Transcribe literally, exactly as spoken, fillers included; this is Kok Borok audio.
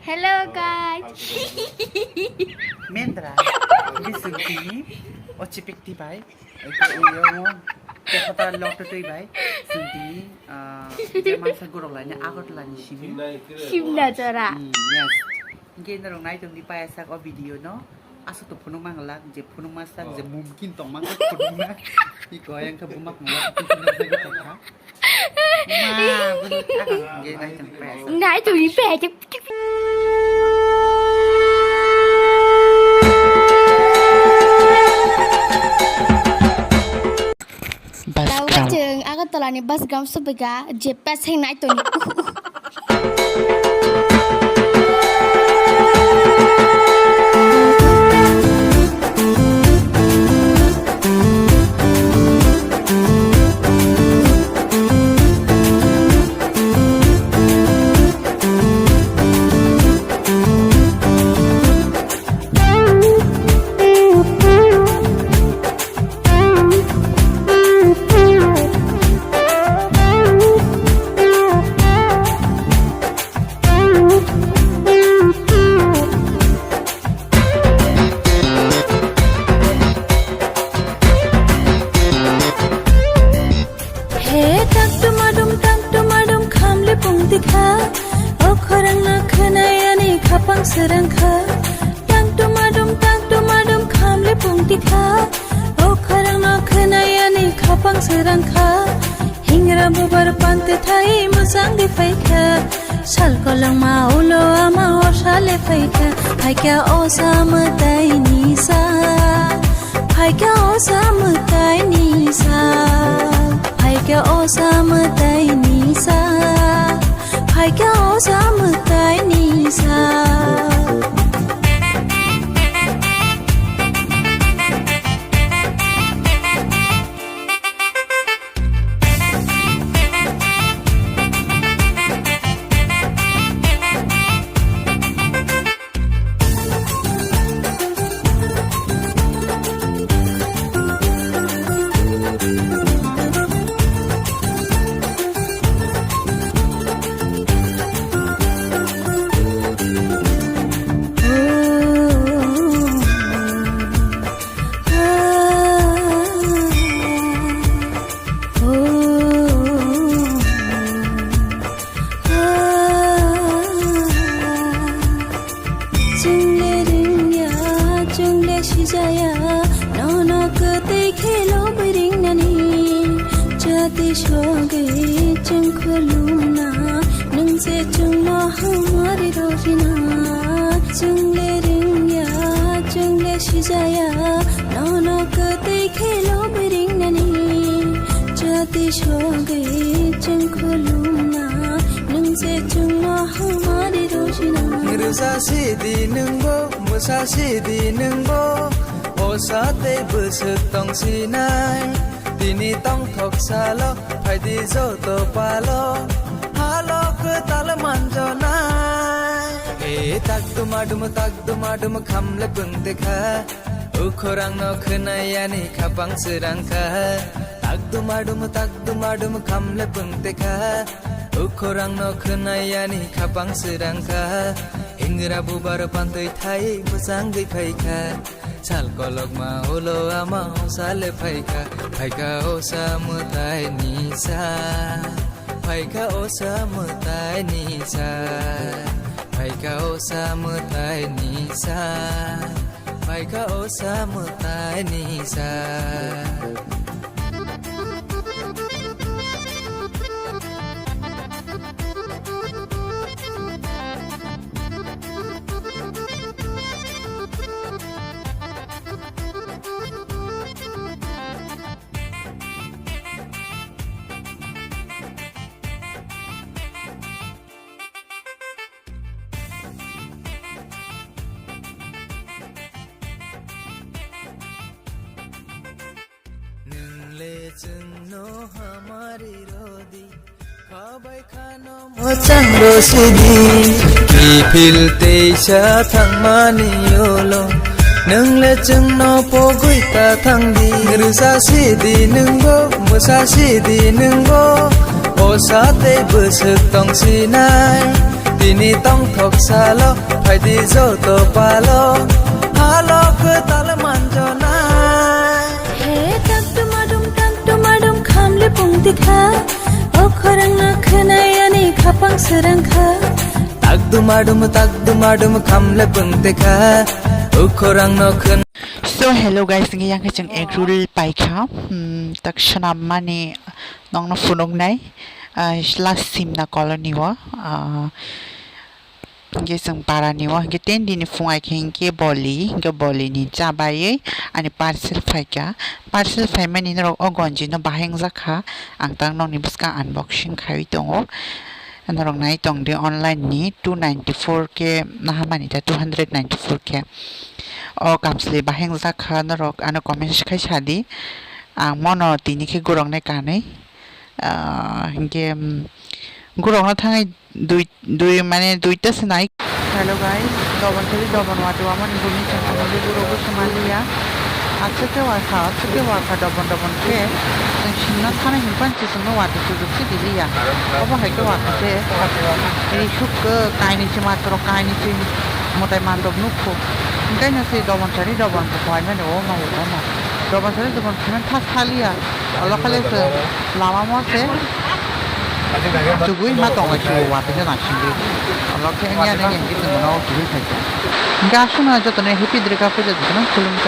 Hello guys. Mendra, bising tini, ochipik tibai, eko uyo mo, tekota lotto tui bai, sing tini, ah, je masa gorok laini, Agartala ni simi. Simna jora. Hmm, yes. Hingke norok naitok ni paya sak o video no, aswk to phunuk manglak, je phunuk masak, je mumkin tong manglak phunuk na. Iko ayang khe bumak manglak, phunuk na jagwi tongkha. Ma, bini akang hingke naitok ni paya sak. Naitok ni paya sak. Bus ground. Chwng Agartala ni bus ground sobaikha, je pes heng nai toni. He tak tumadum, tak tumadum, khamle pungti kha. O khorang no khwnai ani khapang srang kha. Tak tumadum, tak tumadum, khamle pungti kha. O khorang no khwnai ani khapang srang kha. Hingra bubar pante thai mwchang di phaikha. Sal kolongma ulo ama osa le phaikha. Phaikha osa mwtai ni sa. Phaikha osa mwtai ni sa. Phaikha osa mwtai ni sa. Phaikha osa mwtai ni sa. Chwngle ringya, chwngle sijaya, nono kwtwi khelo bwringnani. Jati sogwi chwng khulumna, nwng se chwngno hamari rorina. Chwngle ringya, chwngle sijaya, nono kwtwi khelo bwringnani. Jati sogwi chwng khulumna, nwng se chwngno hamari rojina. Rwsa sidi nwngbo, mwsa sidi nwngbo, osa tei bwswk tong sinai. Tini tongthok salo, phaidi joto palo, halo kwtal manjonai. E tak dumadum, tak dumadum, khamle pungte kha. Ukhorang no khwnai ani khapang srang kha. Tak dumadum, tak dumadum, khamle pungte kha. Ukhorang no khwnai ani khapang srang kha. Hingra bubar pantwi thai bwchangwi phai kha. Sal kolokma ulo ama osa le phai kha. Phai kha osa mwtai ni sa. Phai kha osa mwtai ni sa. Phai kha osa mwtai ni sa. Phaikha o samwtai ni sa. Nwng le chwngno hamari rodi, khabai khano mwchang rosidi. Kiphil teisa thangmani yolo, nwng le chwngno pogwi ta thangdi. Rwsa sidi nwngbo, mwsa sidi nwngbo, osa tei bwswk tong sinai. Tini tongthok salo, phaidi joto palo, halo kwtal manjonai. He taktum adum, taktum adum, khamle pungti kha. O khorang no khwnai ani khapang srang kha. Takdum adum, takdum adum, khamle pungti kha. O khorang no khwn- So, hello guys, ngi yang khe chwng egg roll paikha. Hmm, tak swnam mani nongno phunuknai. Ah, last simna colony o. Ah, Hingke chwng parani o, hingke ten dini phung ai khe hingke boli, hingke boli ni cha baiwi ani parcel phaikha. Parcel phaimani norok o gonji no bahai wngjakha. Ang tang nokni bwskang unboxing khaiwi tongo. Norok nai tongdi online ni two ninety four khe nahamani da two hundred ninety four khe. O kamsli bahai wngjakha norok ano comments khai sadi. Ang mono tini khe goroknai kanwi. Ah, hingke, mm, gorokno thangwi dui, dui, mane duita se nai. Hello guys, dobon sari dobon wati wamani bumi chwng tongmani guro guro se maliya. Aswk khe wakha, aswk khe wakha dobon dobon khe. Chwng simna thana hinpan se chwngno wati sujuk se diliya. Obo hai khe wakha se. Ri suk khe kainwi se matro kainwi se mwtai mandok nukho. Hingke no se dobon sari dobon bo khlai mani o ma o ma. Dobon sari dobon khlai mani thas thaliya. Olo khale se lama mo se chugui ma tongo chu watwi se naisingwi. Olo khe wngya nini hwnkhe chwng bono chugui phaikha. Hwnkhe aswkno jotono happy Durga puja jotono khulumkha.